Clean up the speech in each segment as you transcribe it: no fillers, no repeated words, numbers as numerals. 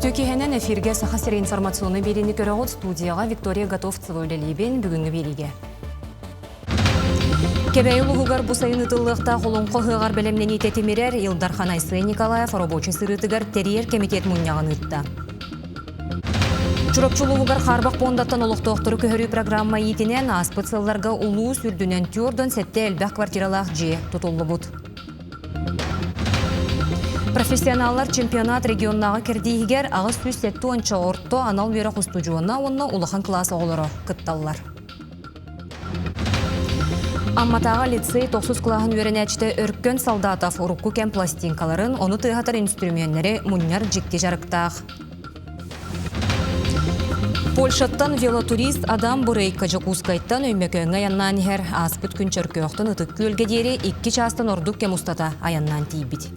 Үтүө киэһэнэн эфиргэ Саха сирэ информационнай биэриини көрөҕүт. Студияҕа Виктория Готовцева үлэлиибин. Бүгүҥҥү биэриигэ. Кэбээйи улууһугар бу сайын ыытыллыахтаах Олоҥхо ыһыаҕар бэлэмнэнии тэтимирэр Ил Дархан Айсен Николаев оробуочай сырыытыгар тэрийэр кэмитиэт мунньаҕын ыытта. Чурапчы улууһугар хаарбах пуондаттан олохтоохтору көһөрүү программа иитинэн ааспыт сылларга улуус үрдүнэн 47 элбэх квартиралаах дьиэ тутуллубут. Профессионаллар чемпионат регионнааҕы кэрдииһигэр 870 орто анал үөрэх устудьуона уонна улахан кылаас оҕолоро кытталлар. Амматааҕы лицей тохсус кылааһын үөрэнээччитэ Өркөн Солдатов урукку кэм пластинкаларын, ону тыаһатар инструменнэри мунньар дьикти дьарыктаах. Польшаттан велотурист Адам Бурейко Дьокуускайтан Өймөкөөҥҥө айаннаан иһэр. Ааспыт күн Чөркөөхтөн Ытык Күөлгэ диэри икки чаастан ордук кэм устата айаннаан тиийбит.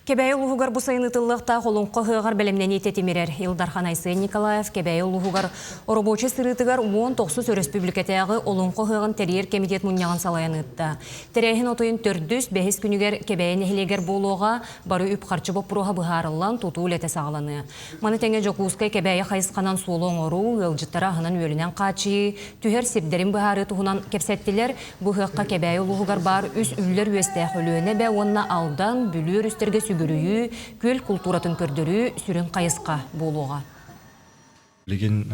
Кэбээйи улууһугар бу сайын ыытыллыахтаах Олоҥхо ыһыаҕар бэлэмнэнии тэтимирэр. Ил Дархан Айсен Николаев Кэбээйи улууһугар оробуочай сырыытыгар 19 өрөспүүбүлүкэтээҕи Олоҥхо ыһыаҕын тэрийэр кэмитиэт мунньаҕын салайан ыытта. Тэрээһин отуйун төрдүс, бэһис күнүгэр Кэбээйи нэһилиэгэр буолуоҕа, бары үп-харчы боппуруоһа быһаарыллан, тутуу үлэтэ саҕаланыа. Маны тэҥэ Дьокуускай Кэбээйи хайысханан суолу оҥоруу, ыалдьыттары аһынан-үөлүнэн хааччыйыы, түһэр сирдэрин быһаарыы туһунан кэпсэттилэр. Бу ыһыахха Кэбээйи улууһугар баар үс үллэр үөстээх Өлүөнэ эбэ уонна Алдан, Бүлүү өрүстэргэ сүгүрүйүү, күөл култууратын көрдөрүү сүрүн хайысха буолуоҕа. Билигин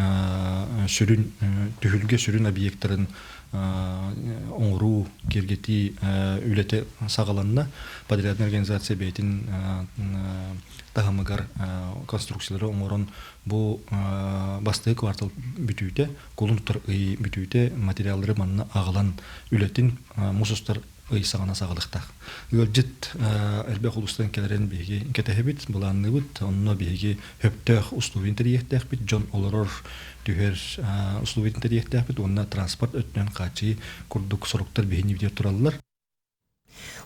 сүрүн түһүлгэ сүрүн объектарын оҥоруу, киэргэтии үлэтэ саҕаланна. Подрядная организация бэйэтин таһымыгар конструкциялары оҥорон бу бастакы квартал бүтүүтэ, кулун тутар ый бүтүүтэ материаллары манна аҕалан үлэтин мус устар ый саҕана саҕалыахтаах. Ыалдьыт элбэх улуустан кэлэрин биһиги кэтэһэбит, былаанныыбыт. Онно биһиги сөптөөх условиен тэрийиэхтээхпит, дьон олорор, түһэр условиен тэрийиэхтээхпит уонна транспорт өттүнэн хааччыйыы курдук соруктар биһиги тураллар.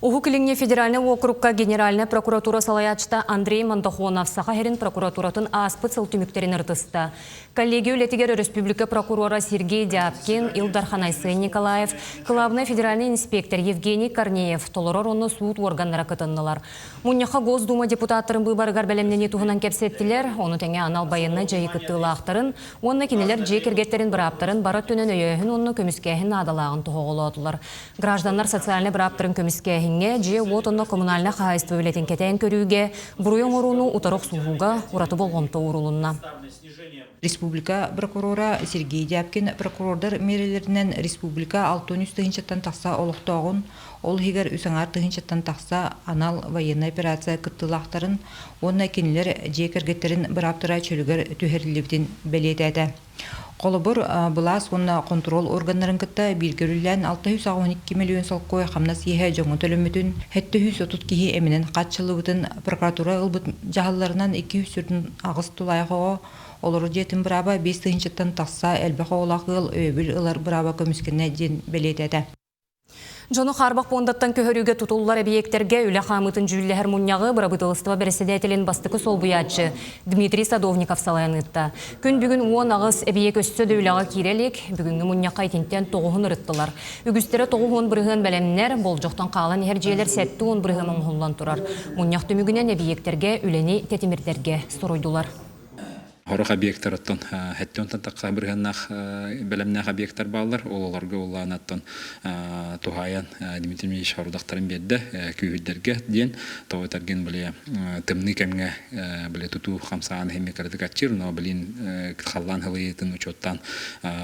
Уһук Илиҥҥи федеральнай уокурукка Генеральнай прокуратура салайааччыта Андрей Мандахонов Саха сирин прокуратуратын ааспыт сыл түмүктэрин ырытыста. Коллегия үлэтигэр өрөспүүбүлүкэ прокурора Сергей Дябкин, Ил Дархан Айсен Николаев, кылаабынай федеральнай инспектор Евгений Корнеев, толорор уонна суут уорганнара кытыннылар. Мунньахха Госдума депутаттарын быыбарыгар бэлэмнэнии туһунан кэпсэттилэр, ону тэҥэ анал байыаннай дьайыы кыттыылаахтарын уонна кинилэр дьиэ кэргэттэрин бырааптарын бары өттүнэн өйөөһүн уонна көмүскээһин наадалааҕын тоһоҕолоотулар. Гражданнар социальнай бырааптарын көмүскээһиҥҥэ, дьиэ-уот уонна коммунальнай хаһаайыстыба үлэтин кэтээн көрүүгэ, буруйу оҥорууну утары охсуһууга ураты болҕомто уурулунна. Республика прокурора Сергей Дябкин прокурордар миэрэлэринэн республика 63 тыһыынчаттан тахса олохтооҕун, ол иһигэр үс аҥаар тыһыынчаттан тахса анал военнай операция кыттыылаахтарын уонна кинилэр дьиэ кэргэттэрин бырааптара чөлүгэр түһэриллибитин бэлиэтээтэ. Холобур, былаас уонна хонтуруол органнарын кытта бииргэ үлэлээн 682 миллион солкуой хамнас иэһэ дьоҥҥо төлөммүтүн, 730 киһи эминэн хааччыллыбытын прокуратура ылбыт дьаһалларынан 248 тулаайах оҕо олорор дьиэтин бырааба 5 тыһыынчаттан тахса элбэх оҕолоох ыал өйөбүл ылар бырааба көмүскэннэ диэн бэлиэтээтэ. Дьону хаарбах пуондаттан көһөрүүгэ тутуллар эбийиэктэргэ үлэ хаамыытын дьүүллэһэр мунньаҕы бырабыыталыстыба бэрэссэдээтэлин бастакы солбуйааччы Дмитрий Садовников салайан ыытта. Күн бүгүн 18 эбийиэк өссө да үлэҕэ киирэ илик, бүгүҥҥү мунньахха итинтэн тоҕуһун ырыттылар. Үгүстэрэ 90% бэлэмнэр, болдьохтон хаалан иһэр дьиэлэр 70% оҥоһуллан турар. Мунньах түмүгүнэн эбийиэктэргэ үлэни тэтимирдэргэ соруйдулар. Сорох объектар оттон хэттэн тахса бырыһыаннаах бэлэмнээх объектар бааллар. Ол олорго улаанаттан туһаайан Дмитрий Ильич сорудахтарын биэрдэ күүһүрдэргэ диэн тоҕо этэргин били тымныы кэмҥэ били тутуу хамсаан иһин кыратык аччыыр, но блин халлаан халыйыытын учуоттаан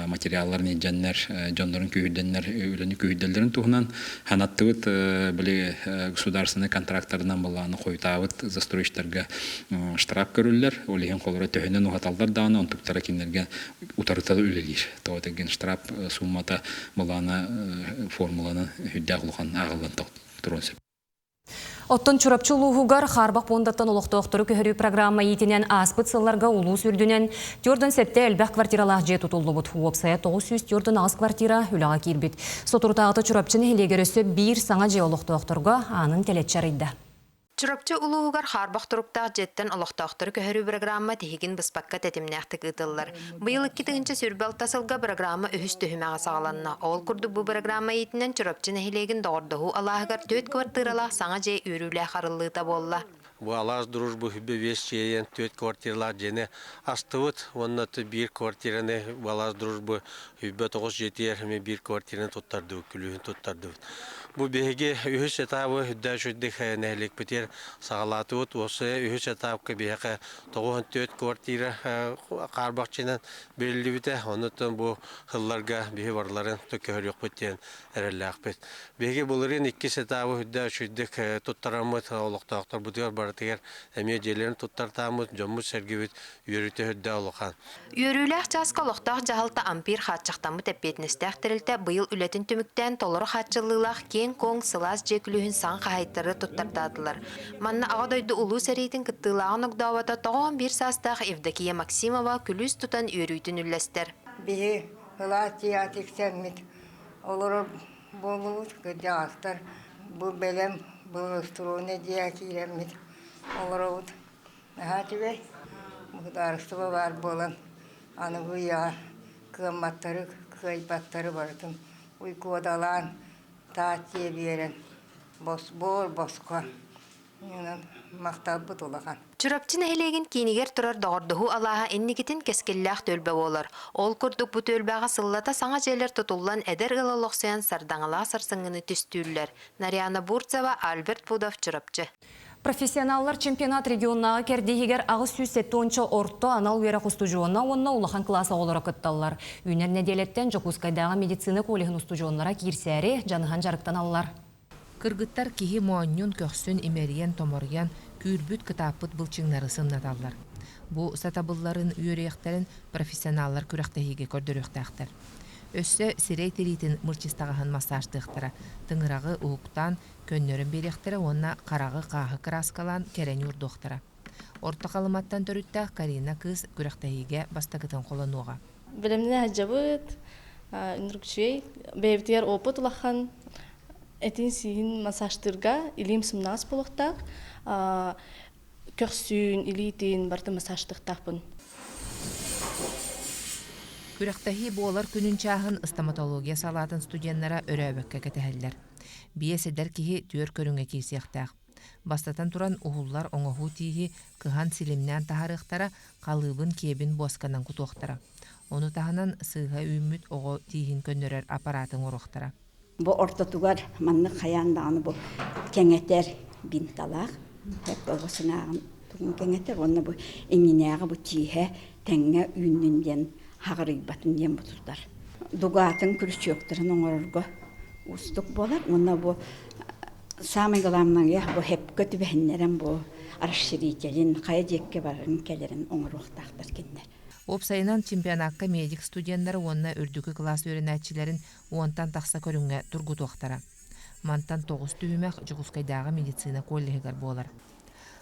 материалларын илдьэннэр дьоннорун күүһүрдэннэр үлэни күүһүрдэллэрин туһунан ханаттыбыт били государственный контрактарынан былааны хойутаабыт застройщиктарга штраф көрүллэр, ол иһин холоро төһөнөн уһаталлар даҕаны онтуктара кинилэргэ утарыта үлэлиир. Тоҕо этэргин штраф суммата былаана формуланы үрдээх улахан ааҕыллан туруон сөп. Оттон Чурапчы улууһугар хаарбах пуондаттан олохтоохтору көһөрүү программа иитинэн ааспыт сылларга улуус үрдүнэн 47 элбэх квартиралаах дьиэ тутуллубут. Уопсайа 948 квартира үлэҕэ киирбит. Соторутааҕыта Чурапчы нэһилиэгэр өссө биир саҥа дьиэ олохтоохторго аанын тэлэччи арыйда. Чурапчы улууһугар хаарбах туруктаах дьиэттэн олохтоохтору көһөрүү бырагыраамма тиһигин быспакка тэтимнээхтик ыытыллар. Быйыл 2026 сылга бырагыраамма үһүс түһүмэҕэ саҕаланна. Ол курдук бу бырагыраамма иитинэн Чурапчы нэһилиэгин Доҕордоһуу алааһыгар түөрт квартиралаах саҥа дьиэ үөрүүлээх арыллыыта буолла. Бу алаас дружбу хүббэ биэс чиэйэн түөрт квартиралаах дьиэни астыбыт уонна биир квартираны бу алаас дружбу хүббэ тоҕус дьиэтигэр эмиэ биир квартираны туттардыбыт, күлүүһүн туттардыбыт. Бу биһиги үһүс этабы үрдээх үчүгдик нэһилиэкпитигэр саҕалаатыбыт. Уопсайа үһүс этапка биһиэхэ 94 квартира хаарбахчынан бэриллибитэ. Онуттан бу сылларга биһи барыларын көһөрүөхпүт диэн эрэллээхпит. Биһиги былырыын иккис этабы үрдээх үчүгдик туттараммыт олохтоохторбутугар барытыгар эмиэ дьиэлэрин туттартааммыт, дьоммут-сэргэбит үөрүүтэ үрдээх улахан. Үөрүүлээх чааска олохтоох дьаһалта Ампир хааччахтаммыт эппиэтинэстээх тэрилтэ быйыл үлэтин түмүктээн толору хааччыллыылаах киэҥ-куоҥ сылаас дьиэ күлүүһүн саҥа хаһаайыттары туттардаатылар. Манна Аҕа дойду Улуу сэриитин кыттыылааҕын огдообото 91 саастаах Евдокия Максимова күлүүс тутан үөрүүтүн үллэстэр. Биһи сылаас дьиэҕэ тиксэммит олорор буоллубут, кырдьаҕастар бу бэлэм благоустроенный дьиэҕэ киирэммит олоробут. Наһаа үчүгэй. Судаарыстыба баар буолан, аныгы үйэҕэ кыамматтары, кыайбаттары барытын уйгуодалаан, таах дьиэ биэрэн, бос-буор босхо махталбыт улахан. Чурапчы нэһилиэгин киинигэр турар Доҕордоһуу алааһа инникитин кэскиллээх түөлбэ буолар. Ол курдук бу түөлбэҕэ сыллата саҥа дьиэлэр тутуллан эдэр ыал олохсуйан сардаҥалаах сарсыҥҥыны түстүүллэр. Нарьяна Бурцева, Альберт Пудов, Чурапчы. Профессионаллар чемпионат регионнааҕы кэрдииһигэр 870 орто анал үөрэх устудьуона уонна улахан кылаас оҕолоро кытталлар. Үүнэр нэдиэлэттэн Дьокуускайдааҕы медицина коллеһын устудьуоннара киирсээри дьаныһан дьарыктаналлар. Кыргыттар киһи моонньун көхсүн имэрийэн-томоруйан, күүрбүт-кытааппыт былчыҥнары сымнаталлар. Бу сатабылларын, үөрүйэхтэрин профессионаллар күрэхтэһиигэ көрдөрүөхтээхтэр. Өссө сирэй тириитин мырчыстаҕаһын массажтыахтара, тыҥыраҕы уһуктаан, көннөрөн биэриэхтэрэ уонна хараҕы хааһы кырааскалаан кэрэни уурдуохтара. Орто Халыматтан төрүттээх Карина кыыс күрэхтэһиигэ бастакытын холонуоҕа. Бэлэмнэнэ сылдьабыт, үчүгэй, бэйэбитигэр опыт улахан, этин-сиин массажтыырга илиим сымнаҕас буолуохтаах, көхсүүн, илиитин барыта массажтыахтаахпын. Күрэхтэһии буолар күнүн чааһын стоматология салаатын студеннара өрөөбөккө кэтэһэллэр. Биэс эдэр киһи түөрт көрүҥҥэ киирсиэхтээх. Бастатан туран, уһуллар оҥоһуу тииһи кыһан силимнээн таһаарыахтара, халыыбын киэбин буосканан кутуохтара. Ону таһынан сыыһа үүммүт оҕо тииһин көннөрөр аппараты оҥоруохтара. Бу ортотугар маннык хайаан даҕаны бу кэҥэтэр бинталаах, оҕо сыҥааҕын тугун кэҥэтэр уонна бу иҥинээҕи бу тииһэ тэҥҥэ үүннүн диэн хаҕырыйбатын диэн бу тутар. Дугаатын күрүчүөктэрин оҥорорго уустук буолар уонна бу самый главное бу хэпкэ түбэһиннэрэн бу расширителин хайа диэкки барарын кэлэрин оҥоруохтаахтар кинилэр. Уопсайынан чемпионакка медик студеннары уонна үрдүкү кылаас үөрэнээччилэрин уонтан тахса көрүҥҥэ тургутуохтара. Мантан тоҕус түһүмэх Дьокуускайдааҕы медицина коллеһыгар буолар.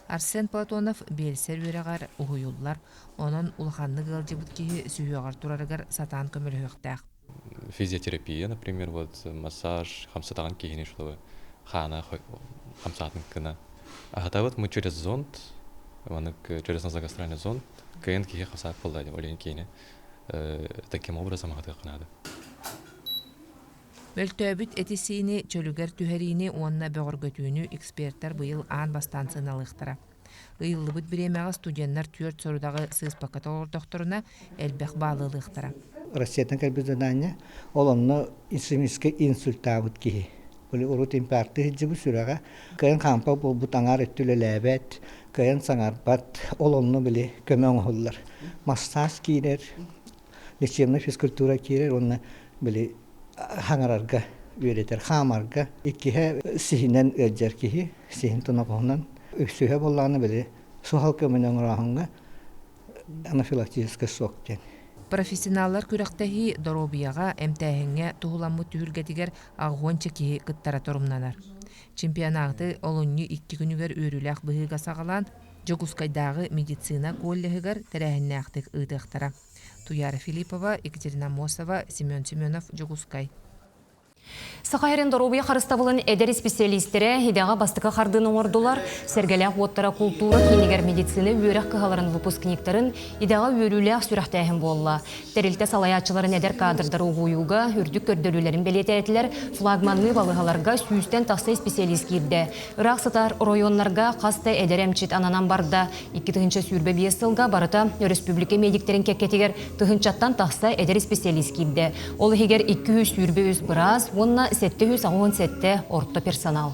Арсен Платонов биэлсэр үөрэҕэр уһуйуллар, онон улаханнык ыалдьыбыт киһи сүһүөҕэр турарыгар сатаан көмөлөһүөхтээх. Физиотерапия, например, вот массаж хамсатаҕын киһини, чтобы хаана хамсаатын гына. Аһатабыт мы через зонд, маннык через назогастральный зонд, кыайан киһи хамсаат буолла олен киһини таким образом аһатыахха наада. Мөлтөөбүт эти-сиини чөлүгэр түһэриини уонна бөҕөргөтүүнү экспертэр быйыл аан бастаан сыаналыахтара. Ыйыллыбыт бириэмэҕэ студеннар түөрт сорудаҕы сыыспакка толордохторуна, элбэх баалы ылыахтара. Россияттан кэлбит задание, ол онно ишемическэй инсультаабыт киһи. Били урут инфаркты сылдьыбыт сүрэҕэ кыайан хаампа буолбут аҥаар өттү үлэлээбэт, кыайан саҥарбат, ол онно били көмө оҥоһуллар. Массаж киирэр, лечебнай физкультура киирэр уонна били хаҥарарга үөрэтэр, хаамарга. Иккиһэ сиһинэн ыалдьар киһи, сиһин тоноҕоһунан. Үсүһэ буоллаҕына били суһал көмөнү оҥорооһуҥҥа анафилактическай шок диэн. Профессионаллар күрэхтэһии доруобуйаҕа, эмтээһиҥҥэ туһуламмыт түһүлгэтигэр аҕыһуонча киһи кыттара торумнанар. Чемпионаты олунньу икки күнүгэр үөрүүлээх быһыыга саҕалаан, Дьокуускайдааҕы медицина коллеһыгар тэрээһиннээхтик ыытыахтара. Туяра Филиппова, Екатерина Аммосова, Семен Семенов, Дьокуускай. Саха сирин доруобуйа харыстабылын эдэр исписэлиистэрэ идэҕэ бастакы хардыыны оҥордулар. Сэргэлээх уоттара култуура киинигэр медицина үөрэх кыһаларын выпускниктарын идэҕэ үөрүүлээх сүрэхтээһин буолла. Тэрилтэ салайааччыларын эдэр кадрдары угуйууга үрдүк көрдөрүүлэрин бэлиэтээтилэр. Флагманныы балыыһаларга сүүстэн тахса исписэлиис киирдэ. Ыраах сытар оройуоннарга хас да эдэр эмчит ананан барда. 2025 сылга барыта өрөспүүбүлүкэ медиктэрин кэккэтигэр тыһыынчаттан тахса эдэр исписэлиис киирдэ. Ол иһигэр 223 быраас уонна 787 орто персонал.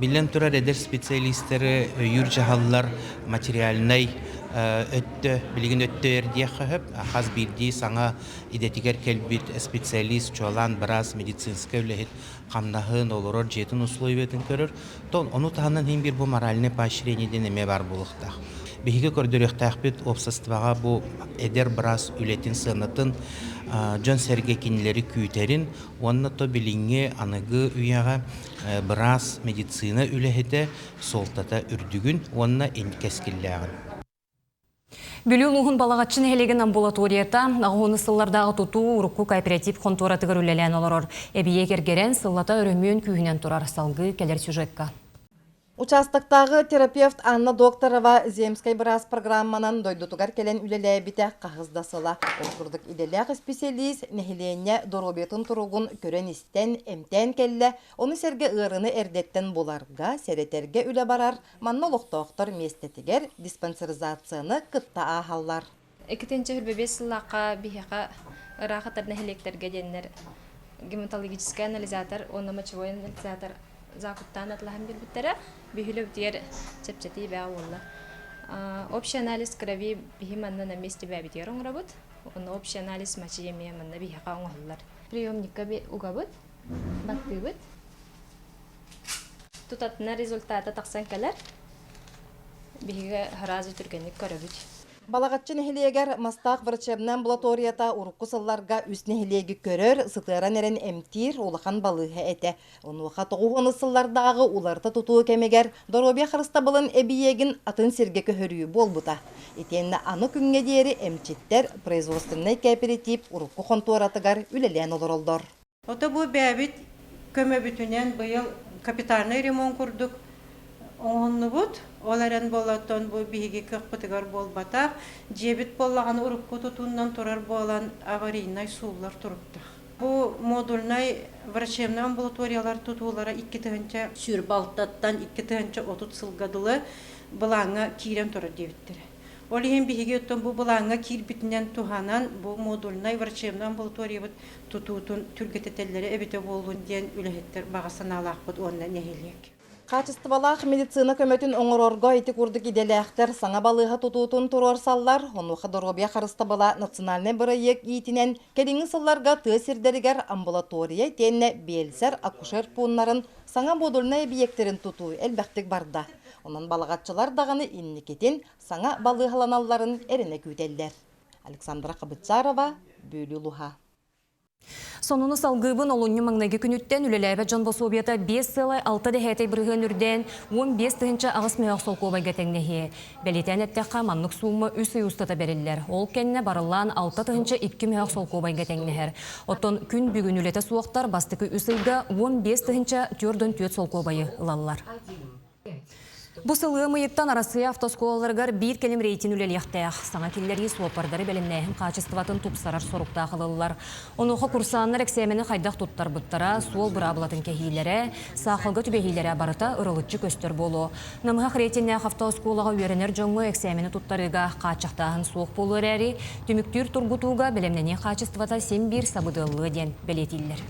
Биллэн турар, эдэр специалистары өйүүр дьаһаллар материальнай өттө, билигин өттө эрдиэххэ сөп. Хас биирдии саҥа идэтигэр кэлбит специалист, чуолаан быраас, медицинскэй үлэһит хамнаһын, олорор дьиэтин условиятын көрөр. Тон ону таһынан иһин биир бу моральное поощрение диэн эмиэ баар буолуохтаах. Биһиги көрдөрүөхтээхпит уопсастыбаҕа бу эдэр быраас үлэтин сыанатын, дьон-сэргэ кинилэри күүтэрин уонна то билиҥҥи аныгы үйэҕэ быраас медицина үлэһитэ суолтата үрдүгүн уонна кэскиллээҕин. Бүлүү улууһун Балаҕаччы нэһилиэгин амбулаторията аҕыһуну сыллардааҕы тутуу урукку кооператив хонтуоратыгар үлэлээн олорор. Эбийиэк эргэрэн, сыллата өрөмүөн күүһүнэн турар. Салгыы кэлэр сюжекка. Участоктааҕы терапевт Анна Докторова Земскэй быраас программанан дойдутугар кэлэн үлэлээбитэ хаһыс да сыла. Ол курдук идэлээх исписэлиис нэһилиэнньэ доруобуйатын туругун көрөн-истэн, эмтээн кэллэ, ону сэргэ ыарыыны эрдэттэн буларга, сэрэтэргэ үлэ барар, Манна олохтоохтор миэстэтигэр диспансеризацияны кытта ааһаллар. Иккитинчи 25 сыллаахха биһиэхэ ыраах ытар нэһилиэктэргэ диэннэр гематологическай анализатор уонна мочевой анализатор закуптаан атлаһан биэрбиттэрэ. Биһилэбитигэр чэпчэтии бээ уолла. Общий анализ крови биһи манна на месте бэбитигэр оҥоробут. Онно общий анализ мочи эмиэ манна биһиэхэ оҥоһуллар. Приемникка угабыт, баттыыбыт. Тутатына результата тахсан кэлэр. Биһиги сразу түргэнник көрөбүт. Балаҕаччы нэһилиэгэр Мастаах врачебнай амбулаторията урукку сылларга үс нэһилиэги көрөр, сытыаран эрэн эмтиир улахан балыыһа этэ. Онуоха тоҕус сыллардааҕы уларыта тутуу кэмигэр доруобуйа харыстабылын эбийиэгин атын сиргэ көһөрүү буолбута. Итиэннэ аны күҥҥэ диэри эмчиттэр производственнай кээпирэтиип урукку хонтуоратыгар үлэлээн олороллор. Ото бу бэйэбит көмөбүтүнэн быйыл капитальнай ремонт курдук оҥоһуннубут. Ол эрэн буоллаттан бу биһиги кыахпытыгар буолбатах. Дьиэбит буоллаҕына урукку тутуунан турар буолан аварийнай сууллар туруктаах. Бу модульнай врачебнай амбулаториялар тутуулара 2 тыһыынча 26-тан 2030 сылга дылы былааҥҥа киирэн турар диэбиттэрэ. Ол иһин биһиги оттон бу былааҥҥа киирбитинэн туһанан бу модульнай врачебнай амбулаториябыт тутуутун түргэтэтэллэрэ эбитэ буоллун диэн үлэһиттэр баҕа санаалаахпыт уонна нэһилиэк. Хаачыстыбалаах медицина көмөтүн оҥорорго ити курдук идэлээхтэр саҥа балыыһа тутуутун туруорсаллар. Онуоха доруобуйа харыстабыла национальнай бырайыак иитинэн кэлиҥҥи сылларга тыа сирдэригэр амбулатория итиэннэ биэлсэр-акушер пууннарын саҥа модульнай эбийиэктэрин тутуу элбэхтик барда. Онон балаҕаччылар даҕаны инникитин саҥа балыыһаланалларын эрэнэ күүтэллэр. Александра Хабыцарова, Бүлүү улууһа. Сонуну салгыыбын олунньу маҥнайгы күнүттэн үлэлээбэт дьон босуобуйата 5 сыалай 6 дэһээтэй бырыһыан үрдээн 15 008 мөһөх солкуобайга тэҥнэһиэ. Бэлиэтээн эттэххэ, маннык суумма үс ый устата бэриллэр. Ол кэннэ барыллаан 6 002 мөһөх солкуобайга тэҥнэһэр. Оттон күн бүгүн үлэтэ суохтар бастакы үс ыйга 15 044 солкуобайы ылаллар. Бу сыл ыам ыйыттан Арассыыйа автоскуолаларыгар биир кэлим рейтинг үлэлиэхтээх. Саҥа киллэрии суоппардары бэлэмнээһин хаачыстыбатын тупсарар соруктаах ылыллар. Онуоха курсааннар эксээмэни хайдах туттарбыттара, суол быраабылатын кэһиилэрэ, саахалга түбэһиилэрэ барыта ырылыччы көстөр буолуо. Намыһах рейтиннээх автооскуолаҕа үөрэнэр дьоҥҥо эксээмэни туттарыыга хааччахтааһын суох буолуо эрээри, түмүктүүр тургутууга бэлэмнэнии хаачыстыбата син биир сабыдыаллыа диэн бэлиэтииллэр.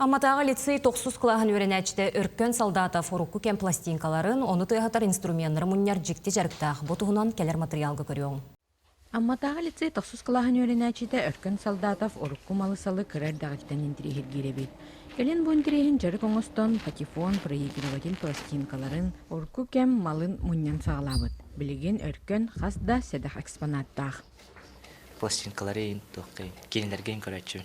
Амматааҕы лицей тохсус кылааһын үөрэнээччитэ Өркөн Солдатов урукку кэм пластинкаларын, ону тыаһатар инструменнары мунньар дьикти дьарыктаах. Бу туһунан кэлэр матырыйаалга көрүөҕүҥ. Амматааҕы лицей тохсус кылааһын үөрэнээччитэ Өркөн Солдатов урукку малы-салы кыра эрдэҕиттэн интириэһиргиир эбит. Кэлин бу интириэһин дьарык оҥостон, патефон, проигрыватель пластинкаларын, урукку кэм малын мунньан саҕалаабыт. Билигин Өркөн хас да сэдэх экспонаттаах. Пластинкалары туоххай кинилэргэ көрөөччү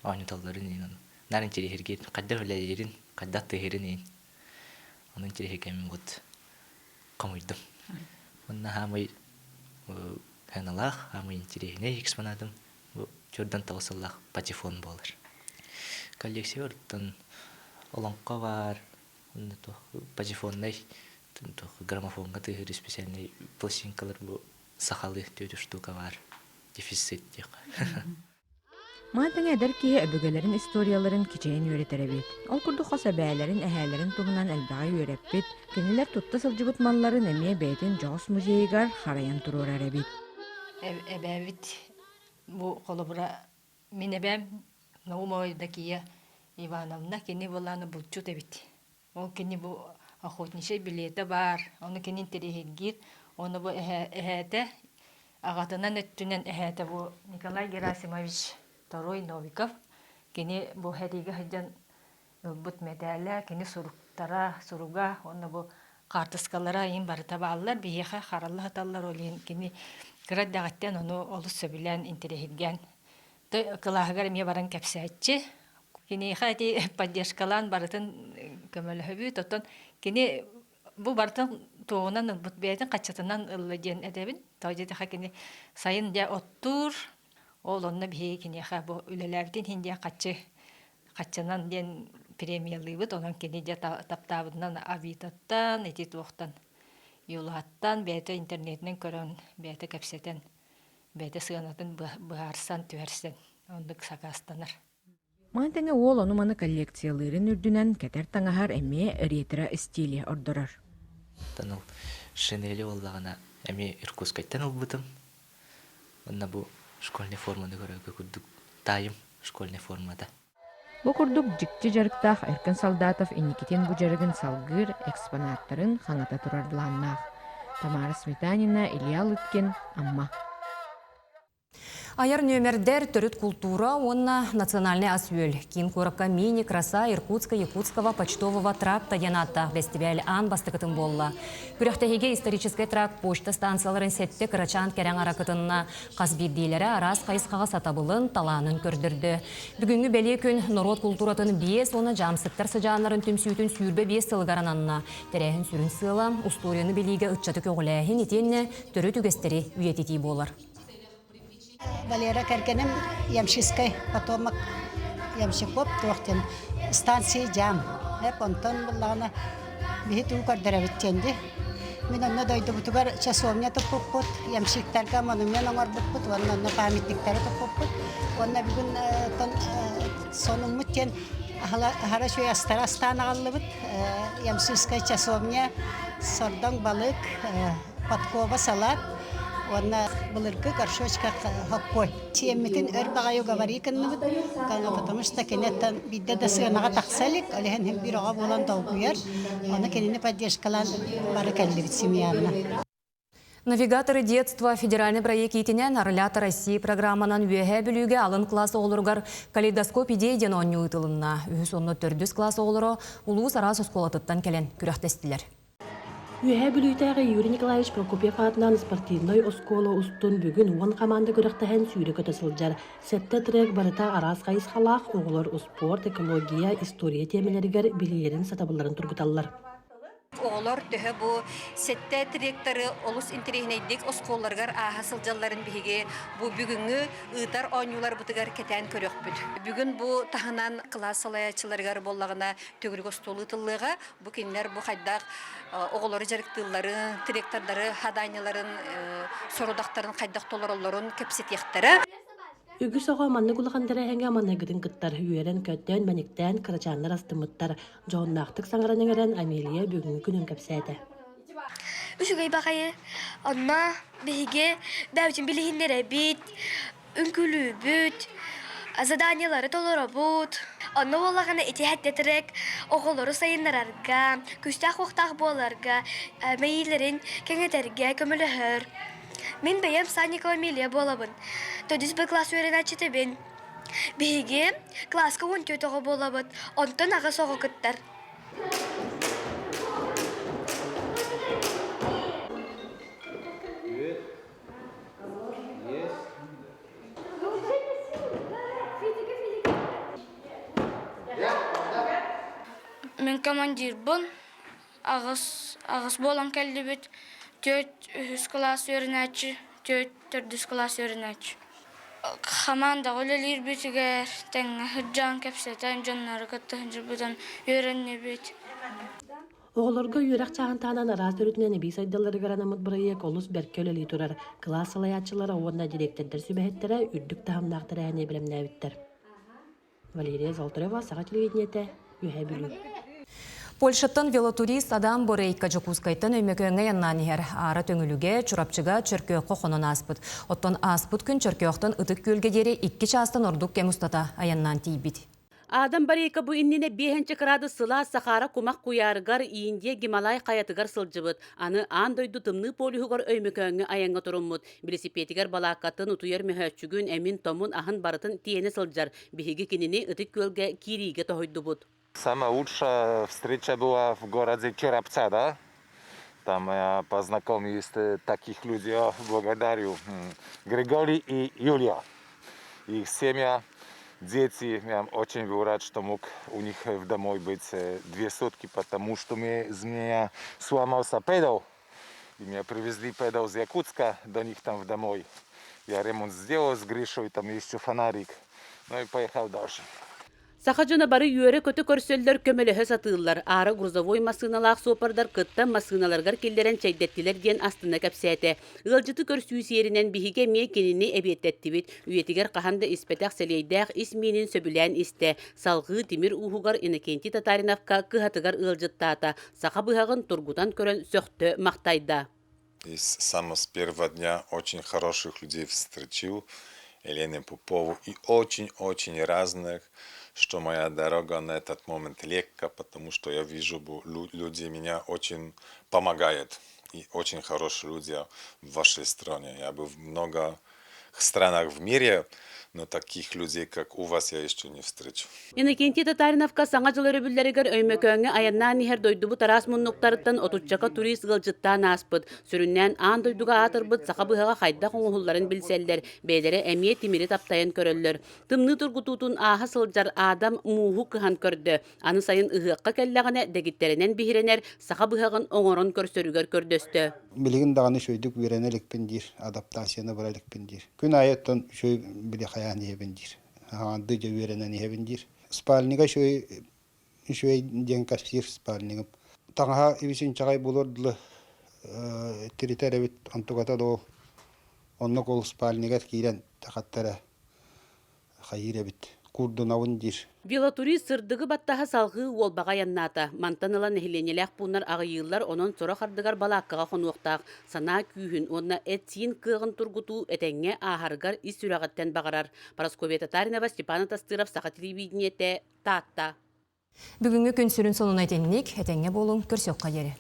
оонньотоллорун иһин наар интириэһиргиир хайдах үлэлиирин хайдах тыаһыырын иһин ону интириэһиргээммин вот хомуйдум уонна хаамай сыаналаах хаамай интириэһинэй экспонатым. Бу чөрдөн тоҕус сыллаах патефон буолар. Коллекция оттон олоҥхо баар, патефоннай граммофоҥҥа тыаһыыр специальный пластинкалар бу сахалыы түөрт штука баар дефицит диэххэ. Маны тэҥэ эдэр киһи өбүгэлэрин историяларын кичэйэн үөрэтэр эбит. Ол курдук хос эбээлэрин, эһээлэрин туһунан элбэҕи үөрэппит, кинилэр тутта сылдьыбыт малларын эмиэ бэйэтин дьоҕус музейыгар харайан туруорар эбит. Эбээбит бу холобура мин эбээм Наумова Евдокия Ивановна кини былааны булчут эбит. Ол кини бу охотничий билиэтэ баар, ону кини интэриэһиргиир, ону бу эһээтэ аҕатынан өттүнэн эһээтэ бу Николай Герасимович Второй Новиков кини бу сэриигэ сылдьан ылбыт мэтээлэ, кини суруктара, суруга уонна бу хаартыскалара иһин барыта бааллар, биһиэхэ харалла сыталлар, ол иһин кини кыра эрдэҕиттэн ону олус сөбүлээн, интэриэһиргээн кылааһыгар эмиэ баран кэпсээччи. Киниэхэ ити поддержкалаан барытын көмөлөһөбүт. Оттон кини бу барытын туоҕунан ылбыт бэйэтин хаччатынан ылла диэн этэбин. Тоҕо диэтэххэ кини сайын дьэ оттуур, ол онно биһиги киниэхэ бу үлэлээбитин иһин диэн хаччы хаччынан диэн премиялыыбыт. Онон кини дьэ таптаабытынан Авитоттан, ити туохтан Юлааттан бэйэтэ интернетинэн көрөн, бэйэтэ кэпсэтэн бэйэтэ сыанатын быһаарсан түһэрсэн оннук сакаастанар. Маны тэҥэ уол ону-маны коллекциялыырын үрдүнэн кэтэр таҥаһар эмиэ ретро стили ордорор. Оттон ол шинели буоллаҕына эмиэ Иркутскайтан ылбытым. Онно бу школьнай форманы көрөргө курдук таайым школьнай формата. Бу курдук дьикти дьарыктаах Эркин Солдатов инникитин бу дьарыгын салгыыр экспонаттарын хаҥата турар былааннаах. Тамара Сметанина, Илья Лыткин, Амма. Айар нүөмэрдэр төрүт култуура уонна национальнай ас-үөл. Киин куоракка мини-краса Иркутско-Якутского почтового тракта диэн ааттаах бэстибээл аан бастакытын буолла. Күрэхтэһиигэ историческай тракт почта станцияларын сэттэ кырачаан кэрэҥ аракытынна Хас биирдиилэрэ араас хайысхаҕа сатабылын, талаанын көрдөрдө. Бүгүҥҥү бэлиэ күн норуот култууратын биэс уонна дьаамсыктар сыдьааннарын түмсүүтүн 25 сылыгар ананна. Тэрээһин сүрүн сыала – устуоруйаны билиигэ ыччаты көҕүлээһин итиэннэ төрүт үгэстэри үйэтитии буолар. Валера кэргэним Ямщическай потомок Ямщиков туох диэн станция дьаам. Эп онтон буллаҕына биһи туу көрдөрөбүт диэн ди. Мин онно дойдубутугар часовня туппуппут, ямщиктарга монумент оҥорбуппут уонна онно памятниктары туппуппут. Уонна бүгүн сонуммут диэн аһара үчүгэй астары астаан аҕаллыбыт. Ямщическая часовня, сордоҥ балык, подкова салат уонна былыргы горшочка хоккой. Сиэммитин өр баҕайы уговори гынныбыт, потому что киниттэн биирдэ да сыанаҕа тахса илик, ол иһин биир оҕо буолан долгуйар. Ону кинини поддержкалаан бары кэллибит семьянна. Навигаторы детства федеральный проект иитинэн Орлята России программанан Үөһээ Бүлүүгэ алын класс оҕолоругар калейдоскоп идей диэн оонньуу ыытылынна. Үһүс уонна төрдүс класс оҕолоро улуус араас оскуолатыттан кэлэн күрэхтэстилэр. Үөһээ Бүлүүтээҕи Юрий Николаевич Прокопьев аатынан спортивнай оскуола устун бүгүн уон хамаанда күрэхтэһэн сүүрэ-көтө сылдьар. Сэттэ трек барыта араас хайысхалаах оҕолор успуорт, экология, история тиэмэлэригэр билиилэрин, сатабылларын тургуталлар. Оҕолор төһө бу сэттэ тректары олус интэриэһинэйдик оскуолаларыгар ааһа сылдьалларын биһиги бу бүгүҥҥү ыытар оонньууларбытыгар кэтээн көрүөхпүт. Бүгүн бу таһынан кылаас салайааччыларыгар буоллаҕына төгүрүк остуол ыытыллыаҕа. Бу кинилэр бу хайдах оҕолору дьарыктыылларын, тректордары хадаанньаларын, сорудахтарын хайдах толороллорун кэпсэтиэхтэрэ. Үгүс оҕо маннык улахан тэрээһиҥҥэ маныгытын кыттар, үөрэн-көтөн, мэниктээн кырачааннар астыммыттар. Дьоһуннаахтык саҥаран-иҥэрэн Амелия бүгүҥҥү күнүн кэпсээтэ. Үчүгэй баҕайы. Онно биһиги бэйэбитин билиһиннэрэбит, үҥкүүлүүбүт, заданиелары толоробут. Онно буоллаҕына ити трек оҕолору сайыннарарга, күүстээх-уохтаах буоларга, мэйиилэрин кэҥэтэргэ көмөлөһөр. Мин бэйэм Санникова Эмилия буолабын. Төрдүс Б класс үөрэнээччитэбин. Биһиги класска 14 оҕо буолабыт, онтон аҕыс оҕо кыттар. Мин командирбын, аҕыс аҕыс буолан кэллибит, түөрт үһүс кылаас үөрэнээччи, түөрт төрдүс кылаас үөрэнээччи. Хамаандаҕа үлэлиирбитигэр тэҥҥэ сылдьан кэпсэтэн дьоннору кытта сылдьыбытын үөрэннибит. Оҕолорго үөрэх чааһын таһынан араас өрүтүнэн эбии сайдалларыгар анаммыт бырайыак олус бэркэ үлэлии турар. Кылаас салайааччылара уонна дириэктэрдэр сүбэһиттэрэ үрдүк таһымнаах тэрээһини бэлэмнээбиттэр. Валерия Золотарева, Саха телевидениетэ, Үөһээ Бүлүү. Польшаттан велотурист Адам Борейко Дьокуускайтан Өймөкөөҥҥө айаннаан иһэр. Аара Төҥүлүгэ, Чурапчыга, Чөркөөххө хонон ааспыт. Оттон ааспыт күн Чөркөөхтөн Ытык Күөлгэ диэри икки чаастан ордук кэм устата айаннаан тиийбит. Адам Борейко бу иннинэ биэһинчэ кыраадыс сылаас Сахара кумах куйаарыгар Индия Гималай хайатыгар сылдьыбыт. Аны аан дойду тымныы полюһугар Өймөкөөҥҥө айаҥҥа туруммут. Билисипиэтигэр балааккатын, утуйар мөһөөччүгүн, эмин-томун, аһын барытын тиэнэ сылдьар. Биһиги кинини Ытык Күөлгэ киириигэ тоһуйдубут. Самая лучшая встреча была в городе Черепца, да? Там я познакомился таких людей, благодарю. Григорий и Юлия. Их семья, дети. Я очень был рад, что мог у них в домой быть две сутки, потому что мне, из меня сломался педал. И меня привезли педал из Якутска до них там в домой. Я ремонт сделал с Гришей, там еще фонарик. Ну и поехал дальше. Саха дьоно бары үөрэ-көтө көрсөллөр, көмөлөһө сатыыллар. Аара грузовой массыыналаах суоппардар кыттан массыыналарыгар киллэрэн чэйдэттилэр диэн астына кэпсээтэ. Ыалдьыты көрсүү сиэринэн биһиги эмиэ кинини эбиэттэттибит. Үйэтигэр хаһан да испэтэх сэлиэйдээх ис миинин сөбүлээн истэ. Салҕыы тимир ууһугар Иннокентий Татариновка кыһатыгар ыалдьыттаата. Саха быһаҕын тургутан көрөн сөхтө-махтайда. И с с первого дня очень хороших людей встречил, Елену Попову, и очень-очень разных, что моя дорога на этот момент легка, потому что я вижу, люди меня очень помогают. И очень хорошие люди в вашей стране. Я был в много странах в мире, но таких людей, как у вас, я еще не встречу. Иннокентий Татариновка Саҥа дьыл өрөбүллэригэр Өймөкөөҥҥө айаннаан иһэр дойдубут араас муннуктарыттан отуччака турист ыалдьыттаан ааспыт. Сүрүннээн аан дойдуга аатырбыт саха быһаҕа хайдах оҥоһулларын билсэллэр, бэйэлэрэ эмиэ тимири таптайан көрөллөр. Тымныы тургутуутун ааһа сылдьар Адам мууһу кыһан көрдө. Аны сайын ыһыахха кэллэҕинэ дэгиттэринэн биһирэнэр саха быһаҕын оҥорон көрсөрүгэр көрдөстө. Билигин даҕаны үчүгэйдик үөрэнэ иликпин диир, адаптацияны бара иликпин диир. Күн аайы оттон үчүгэй били хайаан иһэбин диир. Хаҥардыы дьэ үөрэнэн иһэбин диир. Спальнига үчүгэй үчүгэй диэн кэпсиир спальнигым. Таҥаһа ибис-инчэҕэй буолуор дылы тиритэр эбит, онтуката да ол оннук ол спальнигар киирэн тахаттара хайыыр эбит куурдунабын диир. Велотурист сырдыгы баттаһа салҕыы Уолбаҕа айаннаата. Мантан ыла нэһилиэнньэлээх пууннар аҕыйыыллар, онон сорох ардыгар балааккаҕа хонуохтаах. Санаа күүһүн уонна эт-сиин кыаҕын тургутуу этэҥҥэ ааһарыгар ис сүрэҕиттэн баҕарар. Парасковья Татаринова, Степан Атастыров, Саха телевидениетэ, Таатта. Бүгүҥҥү күн сүрүн сонуна итинник, этэҥҥэ буолуҥ, көрсүөххэ диэри.